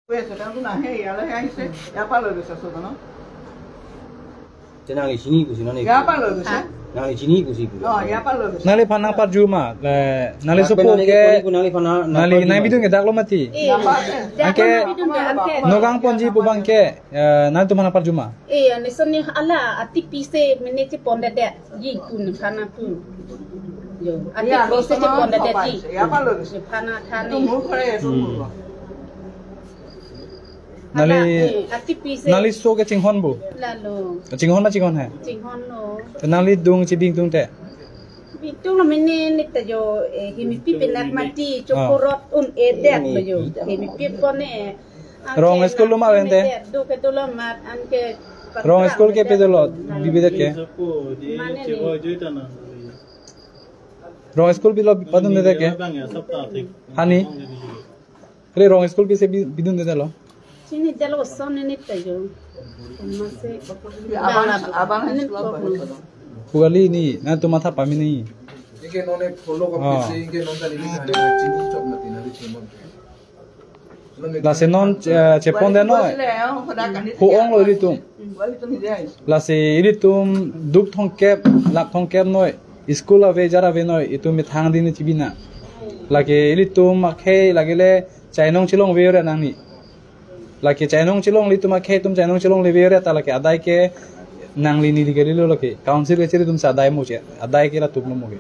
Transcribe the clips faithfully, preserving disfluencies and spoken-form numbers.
কৈ আছে, তেওঁতো নাহে, ইয়ালৈহে আহিছে, ইয়াৰ পৰা লৈ গৈছে চৌধনৰ। Tina nang chini kusi nang ni. ইয়াৰ পৰা লৈ গৈছে। Nang chini kusi kusi. অ, ইয়াৰ পৰা লৈ গৈছে। Nangliphan nangparju ma, le, nangli sopo ke, nangli nang bidung ke dak lo mati. Iya. Anke, nogang ponji pu abang ke, eh, nangtumphan nangparju ma. Iya, ni sonni ala ati pise mene chepondedet ji pu nephan pu. Yo, ati pise chepondedet ji. Nephan thani. Nangli, ati pise. Nangli so ke chinghon bo? Lalo. Chinghon ma chinghon he? Chinghon lo. Nangli dung chibingtung te? Bingtung lo mene ni ta jo, eh, himipi penak mati, chokorot un-edet lo jo. Himipi kone. Rong school lo ma vente? Do ke do lo mat, anke rong school ke pe dolo, bibidet ke? Mane ni. Rong school pilo padundedet ke? Hani? Kali rong school pise bi-, bidundedet lo? Chini delo son ni ta jo. Mase. Abang, abang ini school apa? Pugali ni, nangtum matha pamini. Ike none follow kapisi, ike non tali ni khani, chini chok mati nangli chimon. Lasi non, eh, chepondet noi. Hu-ong lo ilitum. Lasi ilitum duk thomkep, lak thomkep noi. School ave, jar ave noi, itum methang dini chibina. Lake ilitum akhei, lake le chainong chelongve ore nangli. Lake chainong chelong ilitum akhei atum chainong chelongleve ore ta lake adai ke nangli neli ke lilo lake. Council ke chiri atum sa adai mo che. Adai ke latum lo mo ke.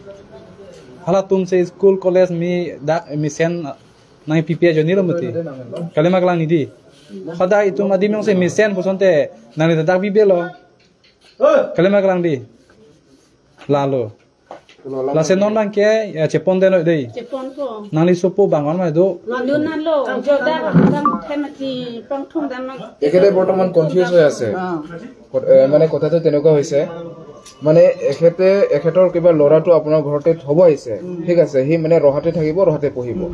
Halatum si school, college mi dak mesen nangpipe ajoine lo mati. Kalima kelang ni di. Hadak itum adim jongsi mesen pusonte nangli dak bibelo. Kalima kelang di. Lalo. Lasi non abang ke, ya, chepondet noi dei. Chepon ko. Nangli sopo abang an ma do. Nandun nalo, joda dam themati pangthum dam. এখেতে বৰ্তমান কনফিউজ হৈ আছে। অ। কত-, এ, মানে কথাটো তেনেকুৱা হৈছে, মানে এখেতে, এখেতৰ কিবা ল'ৰাটো আপোনাৰ ঘৰতে থব আহিছে, উম। ঠিক আছে, সি মানে ৰহাতে থাকিব, ৰহাতে পঢ়িব। উম।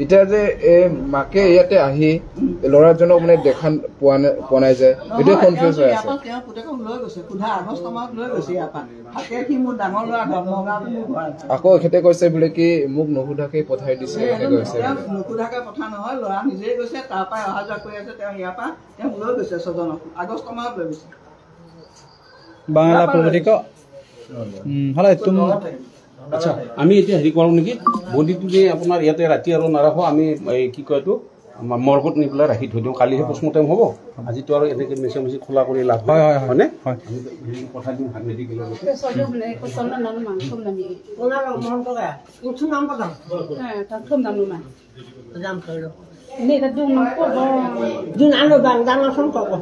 এতিয়া যে এই মাকে ইয়াতে আহি উম। ল'ৰাজনক মানে দেখা পোৱা নাই, পোৱা নাই যে, অ, এইটোৱে কনফিউজ হৈ আছে। ইয়াৰ পৰা তেওঁৰ পুতেকক লৈ গৈছে, সোধা আগষ্ট মাহত লৈ গৈছে ইয়াৰ পৰা। থাকে সি মোৰ ডাঙৰ ল'ৰা, নগাঁৱত মোৰ ঘৰ আছে। আকৌ এখেতে কৈছে বোলে কি, মোক নুসুধাকে পঠাই দিছে, এই এনেকে কৈছে তেওঁ বোলে। নুসুধাকে পঠা নহয়, ল'ৰা নিজেই গৈছে, তাৰ পৰাই অহা যোৱা কৰি আছে, তেওঁ ইয়াৰ পৰা তেওঁক লৈ গৈছে ছজনক, আগষ্ট মাহত লৈ গৈছে। বাংলা ইয়াৰ পৰা লৈ পুলবতি ক? গৈছে। উম, hala itum. আচ্ছা, আমি এতিয়া হেৰি কৰোঁ নেকি, বডিটো যে আপোনাৰ ইয়াতে ৰাতি আৰু নাৰাখো, আমি এই কি কয় এইটো, আমাৰ মৰ্গত নি পেলাই ৰাখি থৈ দিওঁ, কালিহে পষ্টমৰ্টেম হ'ব। আজিতো আৰু এনেকে মিছা মিছি খোলা কৰি লাভ নাই, হয়, হয়, হয়। হয়নে? হয়। আমি হেৰি পঠাই দিওঁ মেডিকেললৈকে। Sojo hone ko sonna nang mang thum nami. Kona rong mon ko ga. Uchu nam pa dam. Eh, tang thum nang mang. Jam khalo. Ni ta dung nang ko bo. Dun ano bang dang asam ko ko.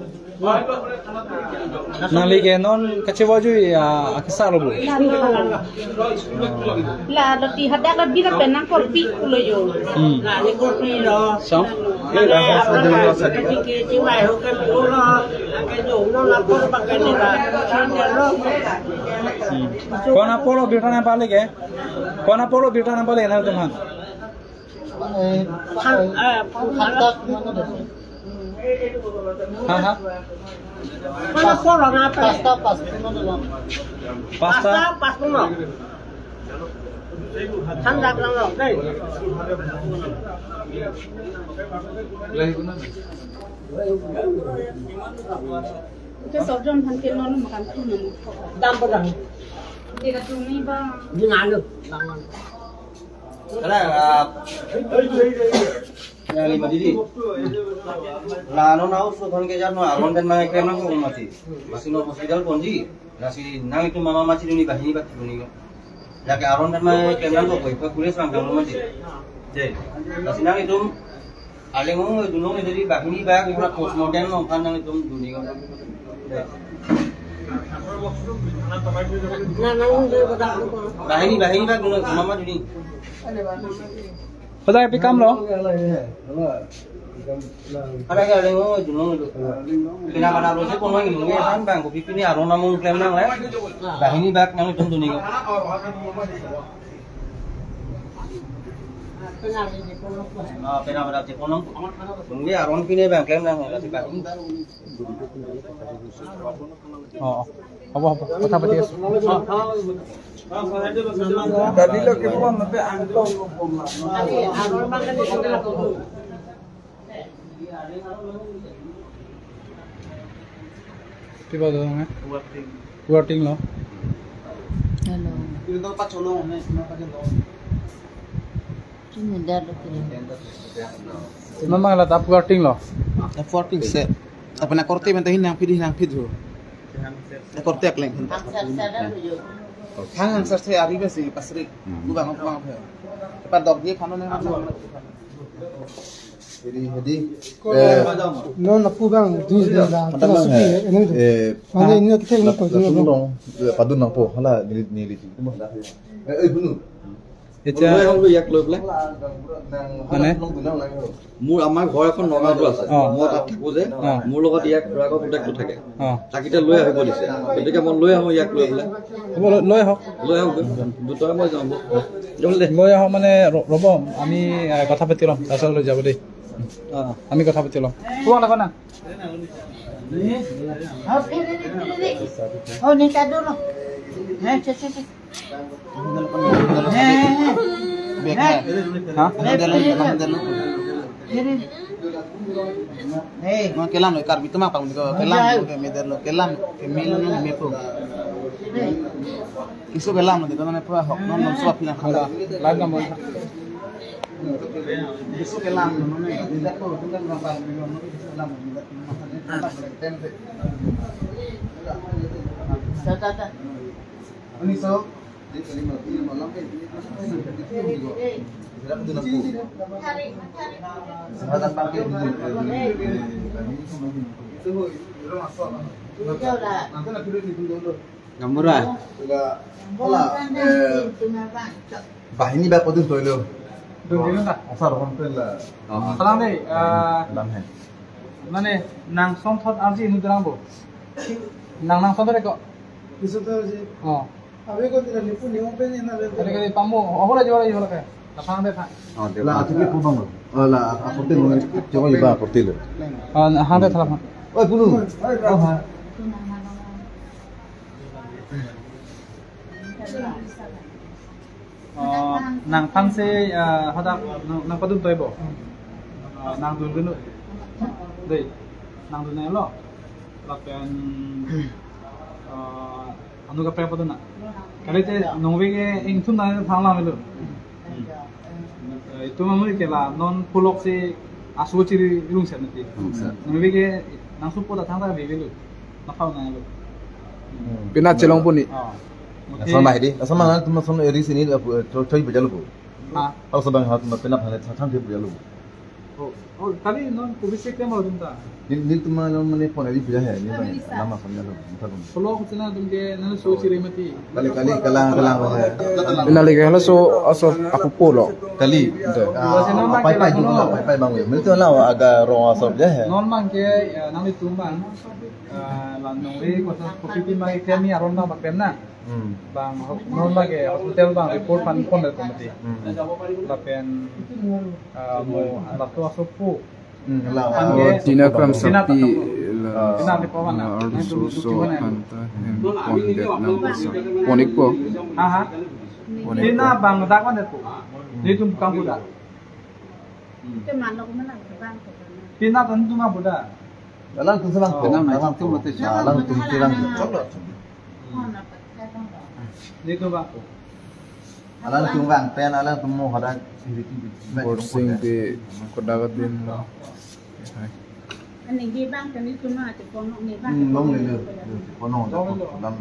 Nangli ke non kachevoi jui, ah, akesar lo bo. La, la, ti hadak la bina penang korpi kulo yo. Hmm. Sam? Hmm. Kona polo birta nang pale ke? Kona polo birta nang pale nangtumphan? Ha, ha. Pasta, pasta. Pasta? Pasta, pasta. Thandak lang, okay. Ke sojon han ke non makan tu nang. Dam padang. Dia tu ni bang. Di nalo. Bang. Kala, ah, yang lima didi. Lano nau so thon ke jar no aron pen ma klem nang ko mati. Masih no hospital ponji. Lasi nangtum mama machi duni bahini bak duni. Lake aron pen ma klem nang ko koi pa kule sang kang mati. Je. Lasi nangtum aleng ong dunong jadi bahini bak ipura postmortem nong kan nangtum duni ko. Je. Bahini, bahini bak duni, mama duni. Pada pi kam lo? Ada ke aleng ong dunong itu. Pina pada lo se kono ini nge san bang kopi pini aron namung klem nang le. Bahini bak nangtum duni ko. Ah, pina pada te kono. Nge aron pini bang klem nang le si bahini bak. অ, অ। হ'ব, হ'ব। কথা পাতি আছো। অ। Kiba dong, eh? Working lo. Hello. Ini dah betul. Memang la tap working lo. Tap working se. Tapi na korte menta hin nangphi, hin nangphi tu. Na korte akleng. Hang hang sar se ari besi pasri. Kubang kubang. Cepat dok dia kanon yang. Jadi, jadi, eh, non aku bang di di la. Mantap bang, eh. Ini tu. Eh, mana ini kita ini la, tu la tu. Dong, eh, padun nangpo, hala neli neli tu. Eh, eh, bunu. Lo ahong lo yak lo ble. Mane? Nang, nang, nang, nang. Mo ama ghor ekhon Nagaon tu ase. Oh. Mo tat thaku je. Oh. Mo logot yak rago putek tu thake. অ। তাক এতিয়া লৈ আহিব দিছে। গতিকে মই লৈ আহোঁ ইয়াক লৈ পেলাই। হ'ব, লৈ, লৈ আহক। লৈ আহোঁ। দুটাই মই যাওঁ। লৈ আহক মানে ৰ-, ৰ'ব, আমি, এ, কথা পাতি ল'ম, তাৰপিছত লৈ যাব দেই। অ। আমি কথা পাতি ল'ম। তোমাক লাগা না? অ, ফেৰি, ফেৰি, ফেৰি। অ, নিতা দূৰ। হে, চে, চে, চে। Bag ha? Ha? Medal, medal. Hey. Mo kelam lo, Karbi atum apang ko kelam lo, ke medal lo, kelam, ke mil lo, me po. Kiso kelam lo, dito na pura hok, non, non, suap na khala. Lag na mo. Kiso kelam lo, non, medal ko, tinggal na pa, medal lo, kiso kelam lo, medal ko. Sa, sa, sa. Ani so, Gamura. Bahini ba kodun toilo. Dun dun ta. Asar hon pen la. Oh. Salam dei, ah, Lam hai. Mane, nang song thot arji inut rang bo. Nang, nang song thot ko. Isu to ji. Oh. Abe ko tira nipu ni open ina le. Kali kali pamu, ahora jora jora ka. Lapang de tha. Oh, de. La, atu ke pun bang. Oh, la, aku tin mo, coba iba aku tin. Ah, hang de tha lapang. Oi, punu. Oh, ha. Ah, nangphan si, ah, hadak nang, nangpadun toi bo. Ah, nangdun dun. Dei, nangdun lo. Lapen, ah, anu kaprek padun na. Kali te nongve ke ingthum na thang lang lo. Eh, itum amu ke la non pulok si aso chiri ilung sen nati. Ilung sen. Nongve ke nang supo ta thang ta veve lo. Nangphan na lo. Pina chelong puni. Ah. Asal mah di, asal mah tum asal eri sini la, eh, choi, choi bejalo bo. Ha? Asal bang hat ma pina phane thang thang bejalo bo. Oh, oh, kali non covid se klem atum ta. Neli, nelitum along mane pon eri puja hai, neli bang lama samnya lo, entah pun. Kalau aku cina atum ke nang so chiri mati. Kali, kali, kalang, kalang, kalang. Pina lagi, halo so, aso, aku polo. Kali. Ente. Ah, pai, pai, juga lah, pai, pai, bang. Nelitum lah, agak rong aso puja hai. Non bang ke, eh, nanglitum bang. Ah, la nongve kosa covid pi ma klem ni aron bang klem na. Hmm. Bang ho-, non lake hospital bang report pan pon dari komiti. Hmm. Lapen, ah, mo lato asopo. Hmm, la, pan ke. Oh, Tina Kramsapi, Tina la, Tina Lipawan la, na. Arloso so, panta, hem, pon det nang kosa. Pon ik po. Ha, ha. Pon ik po. Tina bang dak wan det po. Nelitum kam buda. Tina tan tuma buda. Alangtum selang ko. Alangtum selang ko. Nelitum bang. Alangtum bang pen, alangtum mo hadak. Borsing di kodak din lo. Hai. Ani di bang kami tuma ati kono ni bang. Hmm, long ni lo. Kono dak kolam.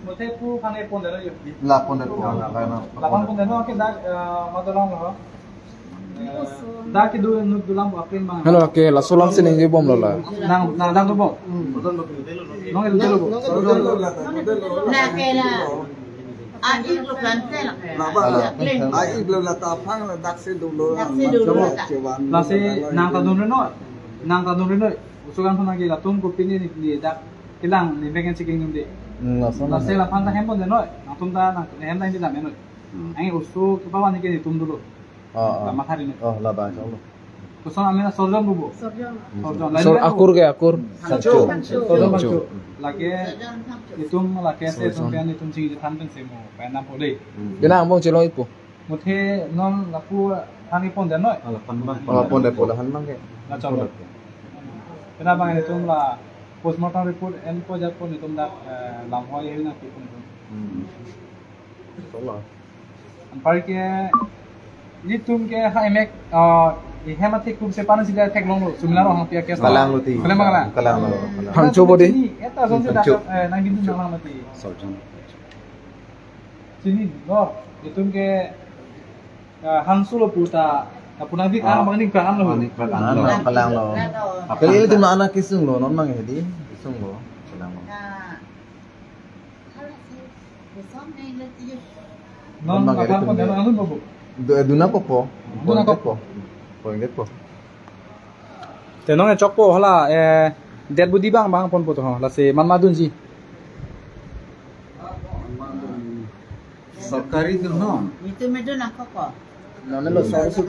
Mote pu khang e pon daro yo. La pon daro, la pon daro. La pon daro ke dak, eh, madolang lo. Dak ke du nu dulang bo apen bang. Hello, ke laso alam si ningje bom lo la. Nang, nang dak du bom. Nong el delo bo. Na ke la. A ik lo kan te la. La ba. A ik lo la ta phang la dak si dolo. Dak si dolo. Lasi nang ta dun reno. Nang ta dun reno. Usukan phang ke latum ko pini ni, ni dak kelang ni beken chiking dun de. Hmm, laso. Lasi la phang ta hem pon deno. Nangtum ta nang hem ta hem dam eno. Hmm. Ang usu ke pawan ke tum dolo. Ah, ah. La mathari ni. Oh, la ba, chalo. Koson amen Sorjon bubu. Sorjon. Hmm. Sorjon. Sor akur ke akur. Pangcho. Pangcho. Sorjon Pangcho. Pangcho. Lake itum lake se itum pen itum chingje than pen se mo pen nam po de. Hmm. Bina ambong chelong ipo. Muthe non lapu hani pon den noi. Ala pon bang. Oh, pon den, pon den, han bang ke. Na cholo. Pon den. Pena bang itum la postmortem report enpo japo itum dak, eh, lam hoi hoi na ki pon itum. Hmm. Cholo. Anpar ke itum ke ha emek, eh, ihem athe kum se pan sida theklonglo, sumila ro hang pia kes. Kalanglo ti. Kalang bang kalang. Kalanglo. Hangcho bodi. Eta son se dak, Hangcho. Eh, nang gindun nang mati. Sojong. Chini, no, itum ke, ah, hangso lo puta, ah, puna dik Ah. Ang bang ning ka ang lo. Ang dik ka ang lo. Kalanglo. Kalanglo. Kali itum anak kesung lo, non mang hedi, kesung lo, kalanglo. Non mang hedi kapan tum pon ya. Anu bobo. Du-, duna popo. Duna popo. Poin det po. Te non e chokpo hala, eh, det budi bang bang ponpo to ho, lasi man ma dunji. Sorkari dun no. Itu medun ako ko. Nonelo song su